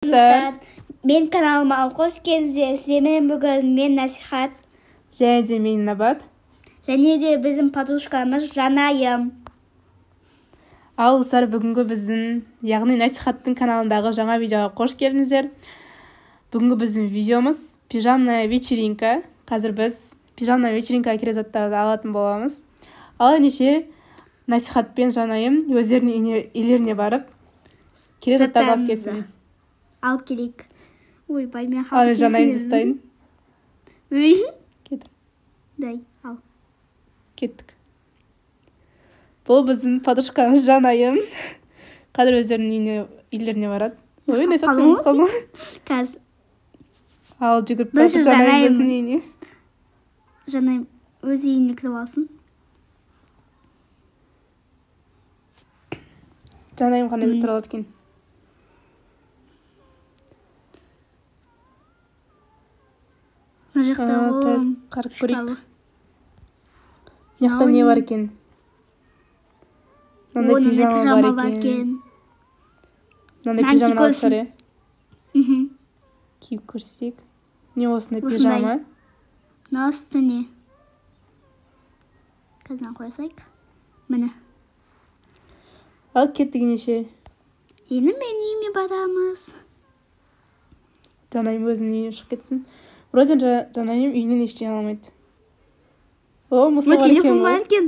Достар, Мен каналыма қош келдіңіздер. Сіздермен бүгін мен Насихат және де мен Набат. Және де біздің подружкамыз Жанайым. Ал достар, бүгінгі біздің, яғни Насихаттың каналындағы жаңа видеоға қош келдіңіздер. Бүгінгі біздің видеомыз пижамная вечеринка. Қазір біз пижамная вечеринкаға керек заттарды алатын боламыз. Ал ендеше Насихат пен Жанайым өздерінің үйлеріне барып керек заттарды алып келсін. Алып келейік. Ойбай, мен Ал мен Жанайымды ұстайын. Үй. Кеттік. Дай, ал. Кеттік. Бұл біздің подружкамыз Жанайым. Қазір өздерінің үйлеріне барады. Ой, Насихат, сен ұмытып қалдың ғой. Қазір. Ал жүгіріп барады Жанайым өзінің үйіне. Жанайым өз үйіне кіріп алсын. Жанайым қандай заттар алады екен? Мына жақта ғой. Қарап көрейік. Мына жақта не бар екен? Мынандай пижама бар екен. Мынандай пижаманы алып шығар, иә? Киіп көрсек. Не осындай пижама? Мына үстіне. Қазір қойсайық. Міне. Ал кеттік ендеше. Енді мен үйіме барамыз. Жанайым өзінің үйіне шығып кетсін. Вроде Жанайым үйінен ештеңе алмайды. О, мысық бар екен. Телефон бар екен.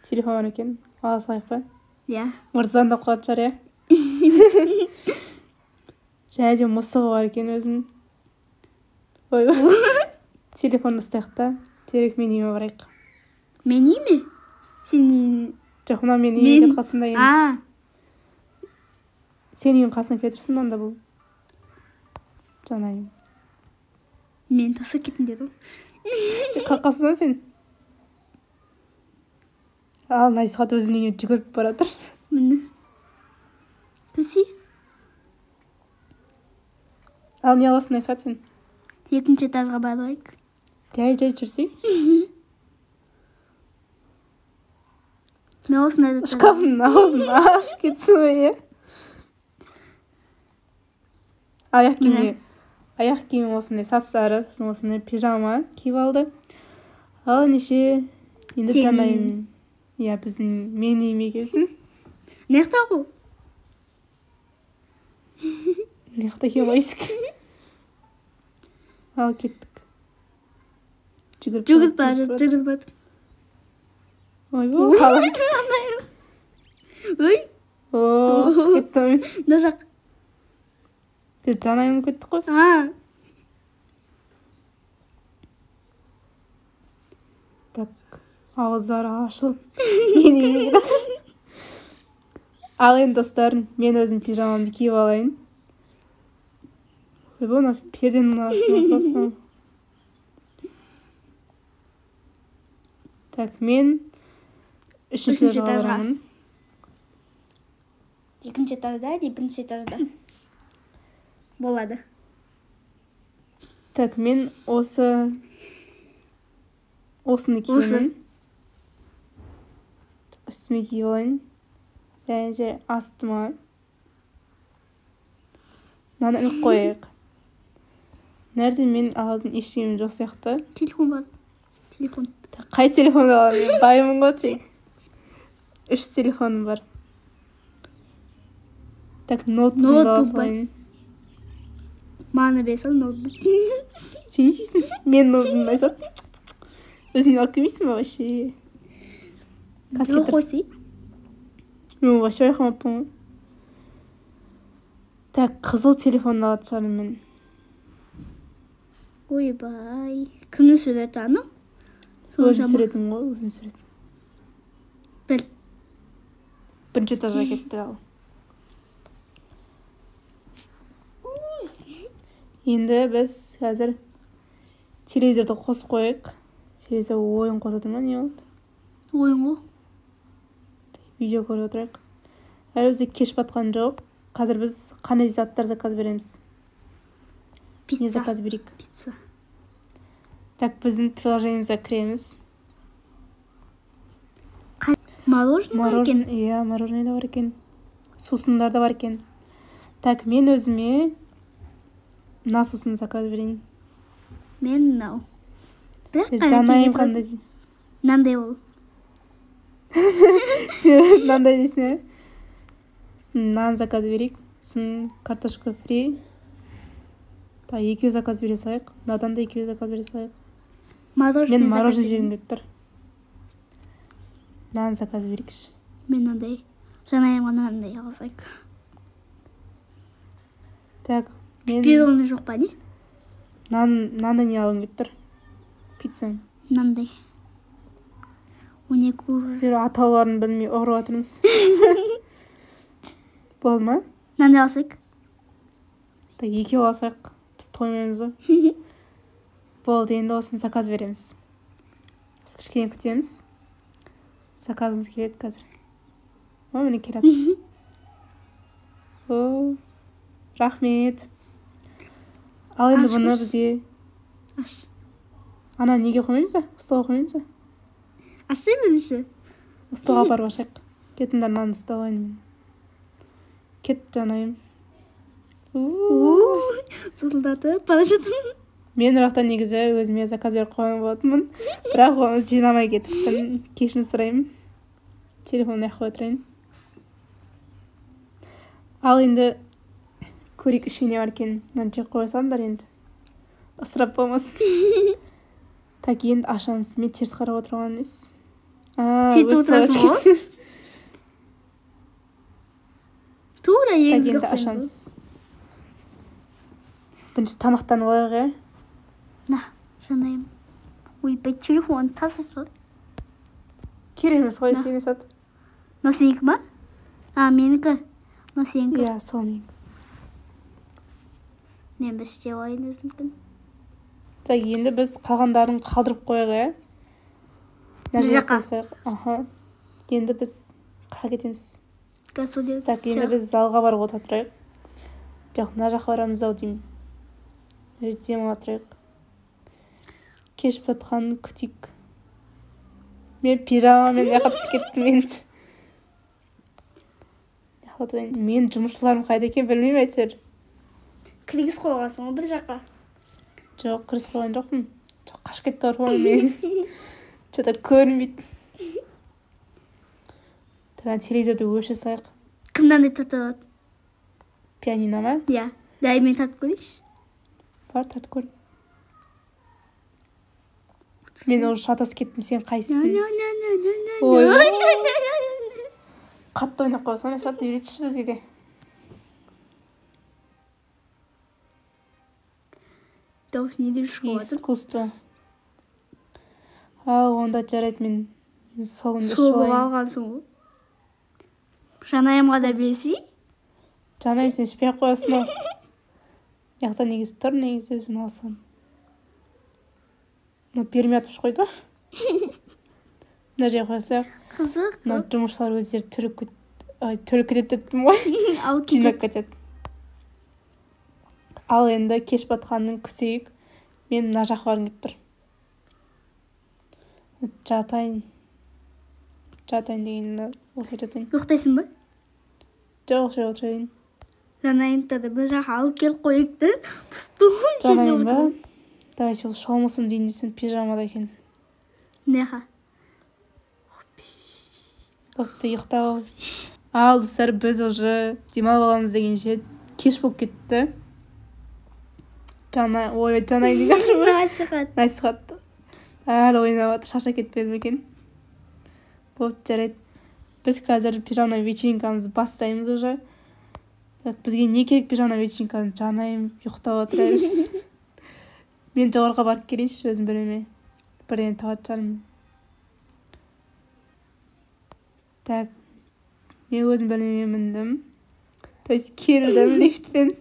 Телефон бар екен. Ала салайық па? Иә. Может, звондап қалатын шығар, иә? Және де мысығы бар екен өзінің. Ой, телефонды ұстайық та, тезірек менің үйіме барайық. Мен үйіме? Сен үйіңе? Жоқ, мынау менің үйіме кетіп қалсын да енді. Сен үйің қасына келе тұрсын онда бұл. Жанайым. Мен тастап кеттім деді ғой. Сен қорқасың ба сен? Ал Насихат өзінің үйіне жүгіріп бара жатыр. Міне. Кірсей. Ал не аласың, Насихат, сен? Екінші этажға барайық. Жай-жай жүрсей. Мен осындай заттар. Шкафтың аузын ашып кетсін ғой, иә? Аяқ киімге. Аяқ киім осындай сап-сары, сосын осындай пижама киіп алды. Ал ендеше енді Жанайым, иә, біздің менің үйіме келсін. Мына жақта ғой. Мына жақта екен ғой есік. Ал кеттік. Жүгіріп бара жатыр, жүгіріп бара жатыр. Ойбай, қалай кетті. Ой. О, шығып кетті ғой. Мына жақ. Жанайым кеттік қой. Так, ауыздары ашылып, мен үйіме келе жатыр. Ал енді достар, мен өзім пижамамды киіп алайын. Ойбай, мына перденің астына отырып. Так, мен үшінші этажға барамын. Екінші этажда или бірінші этажда? Болады. Так, мен осыны киемін. Үстіме киіп алайын. Және де астыма. Мынаны іліп қояйық. Нәрде мен алатын ештеңем жоқ сияқты. Телефон бар. Телефон. Қай телефонды аламын? Мен баймын ғой тек. 3 телефоным бар. Так, ноутбугымды ала салайын. Маған бере сал ноутбук. Сен не істейсің? Мен ноутбугымды айтсам. Өзің алып келмейсің ба вообще? Жоқ қойсай. Мен вообще байқамаппын ғой. Так, қызыл телефонды алатын шығармын мен. Ойбай. Кімнің суреті анау? Өзің суретін ғой, өзің суретін. Біл. Бірінші этажға кетті ал. Енді біз қазір телевизорды қосып қояйық. Телевизор ойын қосады ма, не болды? Ойын ғой. Видео көріп отырайық. Әлі бізге кеш батқан жоқ. Қазір біз қандай заттар заказ береміз? Пицца. Не заказ берейік? Пицца. Так, біздің приложениемізге кіреміз. Мороженое бар екен. Иә, мороженое да бар екен. Сусындар да бар екен. Так, мен өзіме мына сусын заказ берейін. Мен мынау. Бірақ Жанайым қандай? Мынандай ол. Сен мынандай дейсің, иә? Нан заказ берейік. Сосын картошка фри. Так, екеу заказ бере салайық. Мынадан да екеу заказ бере салайық. Мен мороженое жегім келіп тұр. Нан заказ берейікші. Мен мынандай. Жанайымға мынандай алсайық. Так, мен Пирогный жоқ па, не? Нанды не алғым келіп тұр? Пицца. Мынандай. 12 уже. Сен атауларын білмей ұрып жатырмыз. Болды ма? Мынандай алсайық. Так, екеу алсақ, біз тоймаймыз ғой. Болды, енді осыны заказ береміз. Кішкене күтеміз. Заказымыз келеді қазір. О, міне келеді. О, рахмет. Ал енді бұны бізге Аш. Ана неге қоймаймыз ба? Столға қоймаймыз ба? Ашаймыз еще. Столға апарып ашайық. Кетіңдер, мынаны ұстап алайын мен. Кет, Жанайым. Зырылдатып бара жатырмын. Мен бірақ та негізі өзіме заказ беріп қойған болатынмын. Бірақ оны жинамай кетіппін. Кешірім сұраймын. Телефонын аяқ қоя тұрайын. Ал енді көрейік, ішінде не бар екенін. Мынаны жеп қоя салыңдар енді. Ысырап болмасын. Так, енді ашамыз. Мен теріс қарап отырған емес. Сөйтіп отырасың ғой. Тура егізге ұқсаймыз. Ашамыз. Бірінші тамақтанып алайық, иә? На, Жанайым. Ойбай, телефон таса сал. Керек емес қой, сені сат. Мынау сенікі ма? А, менікі. Мынау сенікі. Иә, сол менікі. Мен бір істеп алайын өзімдікін. Так, енді біз қалғандарын қалдырып қояйық, иә? Мына жаққа. Аха. Енді біз қайда кетеміз? Так, енді біз залға барып отыра тұрайық. Жоқ, мына жаққа барамыз ау деймін. Демала тұрайық. Кеш батқанын күтейік. Мен пижамамен жаққа түсіп кеттім енді. Мен жұмысшыларым қайда екен білмеймін әйтеуір. Кіргізіп қойғансың ғой бір жаққа. Жоқ, кіргізіп қойған жоқпын. Жоқ, қашып кетті ғой мен. Что-то көрінбейді. Так, телевизорды өшіре салайық. Кім мынандай тартып алады? Пианино ма? Иә. Дай мен тартып көрейінші. Бар, тартып көр. Мен уже шатасып кеттім, сен қайсысың? Ой, қатты ойнап қойсаң, сәт үйретші бізге де. Дауыс не деп шығып жатыр? Искусство. Ал, онда жарайды, мен соғымды ішіп Соғып алайын. алғансың ғой. Жанайымға да берсей. Жанайым, сен ішпей ақ қоясың ау. Яқта негізі тұр, негізі өзің алсаң. Мына бермей атып қойды. Мына жерге қойсақ. Қызық. Мына жұмысшылар өздері төліп кетеді дептім ғой. Алып Жинап кетеді. кетеді. Ал енді кеш батқанын күтейік. Мен мына жаққа барғым келіп тұр. Жатайын. Жатайын дегенде осылай жатайын. Ұйықтайсың ба? Жоқ, осылай отырайын. Жанайымды да бір жаққа алып келіп қояйық та. Пустой жерде Жанайым ба? отырып. Давайте ол шомылсын дейін десем пижамада екен. Неға? Бопты, ұйықтап ал. Ал достар, біз уже демалып аламыз дегенше кеш болып кетті. Жанай, ой, Жанай деген жатырмын. Насихат. Насихат. Әлі ойнап жатыр, шаршап кетпеді ме екен? Болды, жарайды. Біз қазір пижамная вечеринкамызды бастаймыз уже. Так, бізге не керек пижамная вечеринканы? Жанайым ұйықтап отыр әлі. Мен жоғарыға барып келейінші өзім бөлмеме. Бірдеңе табатын шығармын. Так, мен өзім бөлмеме міндім. То есть келдім лифтпен.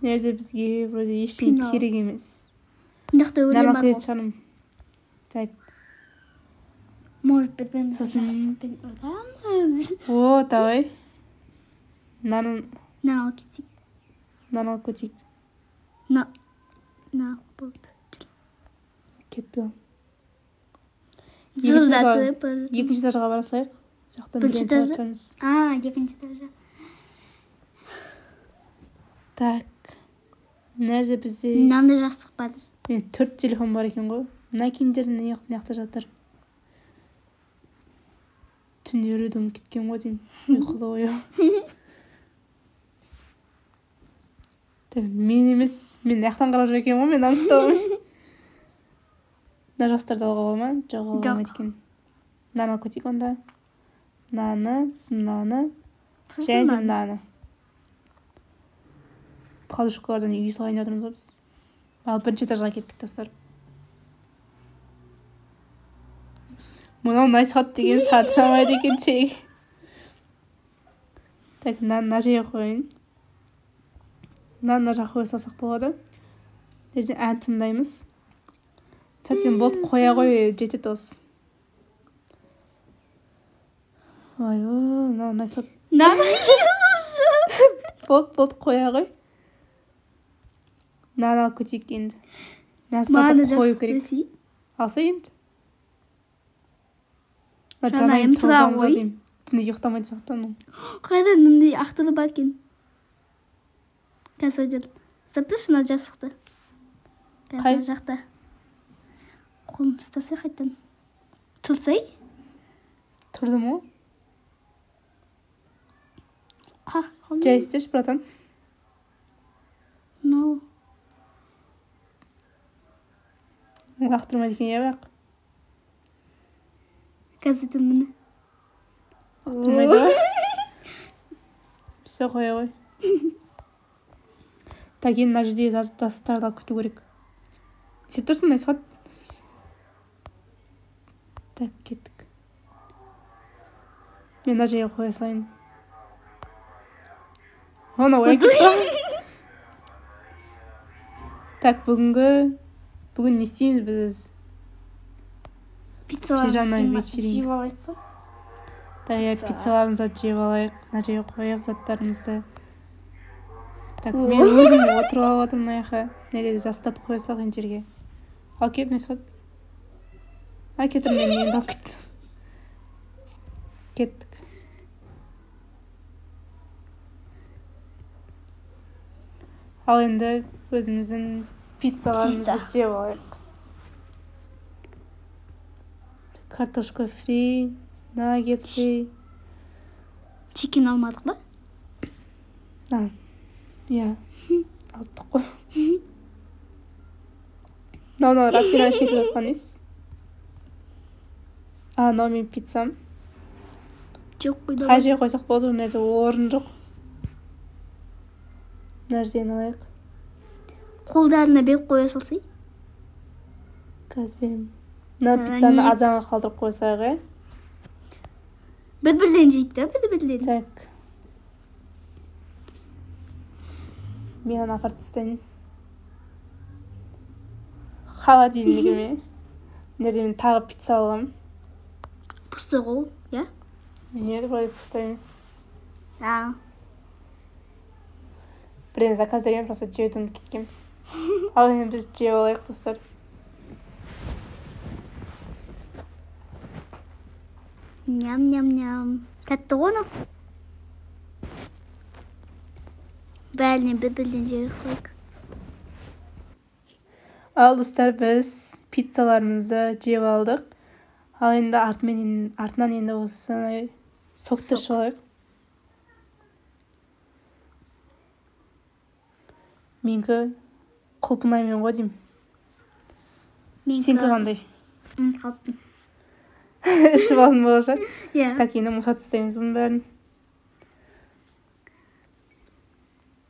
Мына жерде бізге вроде ештеңе Пенал. керек емес. Мына жақта өлең Мынаны бар келетін ғой. шығармын. Так, Может быть, біз Сосын- жастықпен ұрамыз. о, давай. Мынаны Мынаны алып кетейік. мынаны алып кетейік. На, на, болды. Кетті. Зырылдатып бара жатырмыз. Екінші этажға бара салайық. Сол жақтан Бірінші бірдеңе табатын этажда? шығармыз. А, екінші этажда. Так, мына жерде бізде Мынандай жастық бар. Мен 4 телефон бар екен ғой. Мына киімдер не жақта жатыр? Түнде өлуді ұмытып кеткен ғой деймін. Ұйқылы ояу. Так, мен емес, мен жақтан қарап жүр екенмін ғой, мен ұстамай. Мына жастарды алуға бола ма? Жоқ, алуға болмайды екен. Мынаны алып кетейік онда. Мынаны, мынаны, және де мынаны. Подушкалардан үй салайын деп отырмыз ғой біз. Ал бірінші этажға кеттік, достар. Мынау Насихат деген шаршамайды екен тек. Так, мынаны мына жерге қояйын. Мынаны мына жаққа қоя салсақ болады. Мына жерде ән тыңдаймыз. Сәтсен болды, қоя ғой, жетеді осы. Ойбой, мынау Насихат. Болды, болды, қоя ғой. Мынаны алып кетейік енді. Мынаны қою керек. Алса енді. Жанайым тұра ғой. Түнде ұйықтамайтын сияқты анау. Қайда мындай ақтығы бар екен. Қазір деп. Ұстап тұршы мына жастықты. Қай жақта? Қолын ұстасай қайтадан. Тұрсай? Тұрдым ғой. Қақ. Жай істеші, братан. Мынау. Лақтырмайды екен, иә, бірақ. Қазір міне. Лақтырмайды ғой. Все, қоя ғой. Так, енді мына жерде жастықтарды алып кету керек. Не тұрсың, Насихат? Так, кеттік. Мен мына жерге қоя салайын. Ана оян кетті. Так, бүгін не істейміз біз? Пижамная вечеринка. Так, иә, пиццаларымызды жеп алайық. Мына жерге қояйық заттарымызды. Так, мен өзім отырып алып жатырмын мына жаққа. Мына жерде жастықтарды қоя салайық енді жерге. Ал кет, Насихат. Ал кетір, мен енді алып кеттім. Кеттік. Ал енді өзіміздің пиццаларымызды жеп алайық. Картошка фри, наггетсы. Чикен алмадық ба? Иә, алыптық қой. Мынау рапина шекіп жатқан несі? Мынау менің пиццам. Жоқ қойды. Қай жерге қойсақ болады, мына жерде орын жоқ. Мына жерден алайық. Қолдарына беріп қоя салсай. Қазір беремін. Мына пиццаны азанға қалдырып қойсақ, иә? Бір-бірден жейік та, бір-бірден. Так. Мен аны апарып тастайын. Холодильнигіме. Мына жерде мен тағы пицца аламын. Пустой ғой, иә? Нет, вроде пустой емес. А. Бірден заказ берген, просто жеуді ұмытып кеткенмін. Ал енді біз жеп алайық, достар. Ням-ням-ням. Тәтті ғой анау. Бәрінен бір-бірден жегіз қойық. Ал достар, біз пиццаларымызды жеп алдық. Ал енді артынан енді осы сокты ішіп алайық. Менікі құлпынаймен ғой деймін. Сенікі қандай? Қалыптым. Ішіп алдым болашақ. Иә. Так, енді мұқият ұстаймыз бұның бәрін.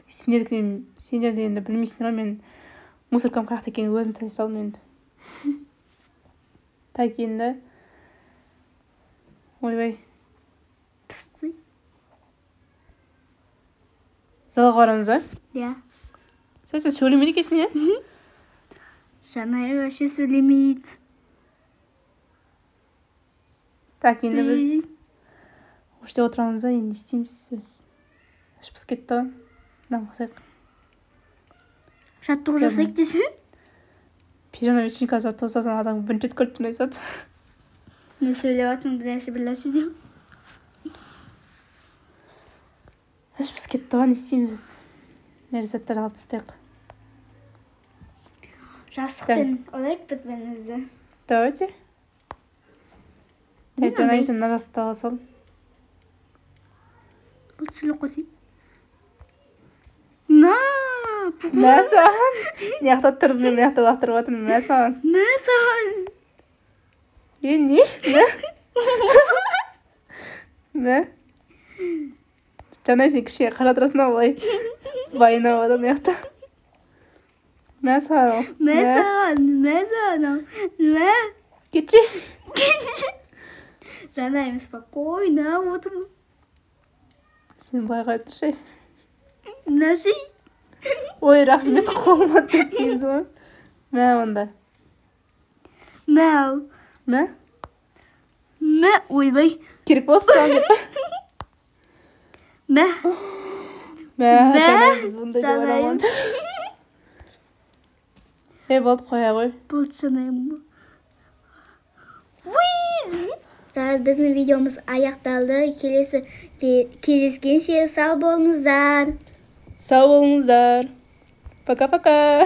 Сендер де енді білмейсіңдер ғой, мен мусоркам қаяқта екенін өзім тастай салдым енді. Так, енді ойбай. Залға барамыз ба? Иә. Сен сөйлемейді екенсің, иә? Жанай вообще сөйлемейді. Так, енді біз осы жерде отырамыз ба? Енді не істейміз біз? Ішіміз кетті ғой. Мынаны қосайық. Жаттығу жасайық десең? Пижама вечеринка жаттығу жасаған адам бірінші рет көріп тұрмын айтады. Мен сөйлеп жатырмын, бір нәрсе бір нәрсе деп. Ішіміз кетті ғой, не істейміз біз? Заттарды алып тастайық. Жастықпен ұрайық бір-бірімізді. Давайте. Мен Так, Жанай, андай. Сен мына жастықты ала сал. Бұл түсіне қойсай. На! Мә саған. Мына жақта тұрып, мен мына жақта лақтырып жатырмын. Мә саған. Мә саған. Е, не? Мә. Мә. Жанай, сен кішкене қара тұрасың ау былай. Байына болады мына жақта. Мә саған. Мә саған, мә саған. Мә. Кетші. Жанай, мен спокойно отырмын. Сен былай қарай тұршы. Наши. Ой, рахмет, қолыма түк тигізді ғой. Мә онда. Мә ал. Мә. Мә, ойбай. Керек болса саған деп. Мә. Мә, Мә, Жанай, біз бұндай деп Жанай. ойламаған. Е, болды, қоя ғой. Болды, Жанай. Біздің видеомыз аяқталды. Келесі кездескенше сау болыңыздар. Сау болыңыздар. Пока-пока.